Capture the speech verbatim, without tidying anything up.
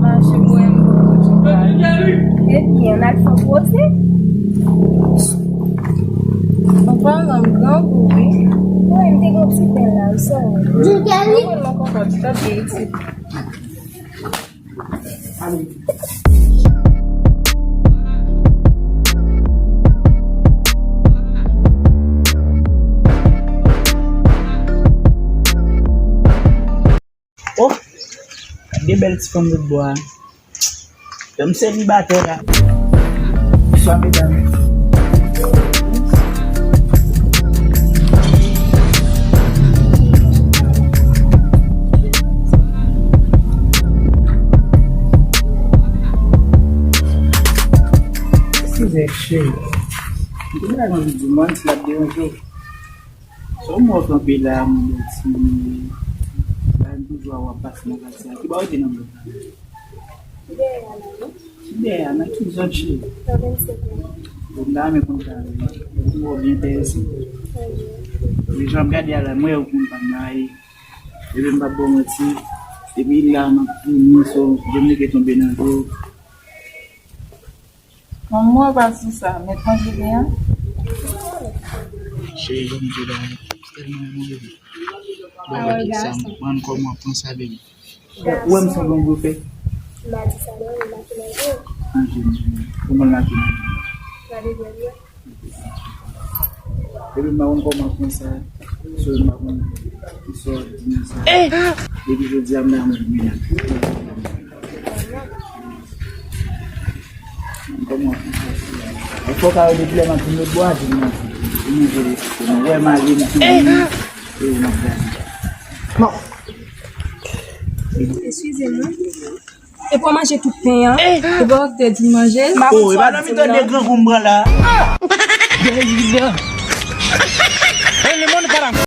Mache mwen, mwen, mwen. Ebyen, n al fè poze. Mwen pa nan grangou, wi. Mwen, m te gen yon ti pen la, wi, sa. Mwen, mwen, mwen kontan, ti tande iti. Oh, de bèl ti fanm lòt bò a. Jan m selibatè la. Bonswa, medam. Eskize, cheri. M te ta anvi di w, m pa konn si l ap deranje w. Sa w mò kanpe la, mon bèl timoun? La, m toujou wè w ap pase nan katye a. Ki bò w rete nan blòk la? Ki dèyè a la, wi. Ki dèyè a, nan ki zòn, cheri? Nan vennsenk la. Bon, m ta renmen konn sa, wi. Ou wè w byen enterese. Wi. Wi, jan m gade a la, m wè ou konn pa m la, e. Epi m p ap ba w manti. Epi la, m ap vini, so, Dominique tonbe nan do. Manman pa sou sa, mèt manje byen an. Cheri, jan m di w la, tèlman mwen reve. Bon, gade sa, m konn kòman w ap pran sa, baby. Ou wè m sanble yon gwo fè? M pa di sa non, m pa fin manje. Manje, manje. Kòman l make manje? Gade byen, byen. Epi m pa konn kòman pran sa, so m pa konn kisa w ap di nan sa. Epi jodi a m nan mwen menaj. Kòman pran sa? Fò w ka rele kilè m ap vin lòt bò a, di m nan di. Ou manje, ou wè m ale m tounen, e m ap gade. Bon. Eskize mwen. E pou w manje tout pen an. E pou w te di manje. Oh, e pa nan mitan de grangou m pran la. Prezidan. E le monde karam.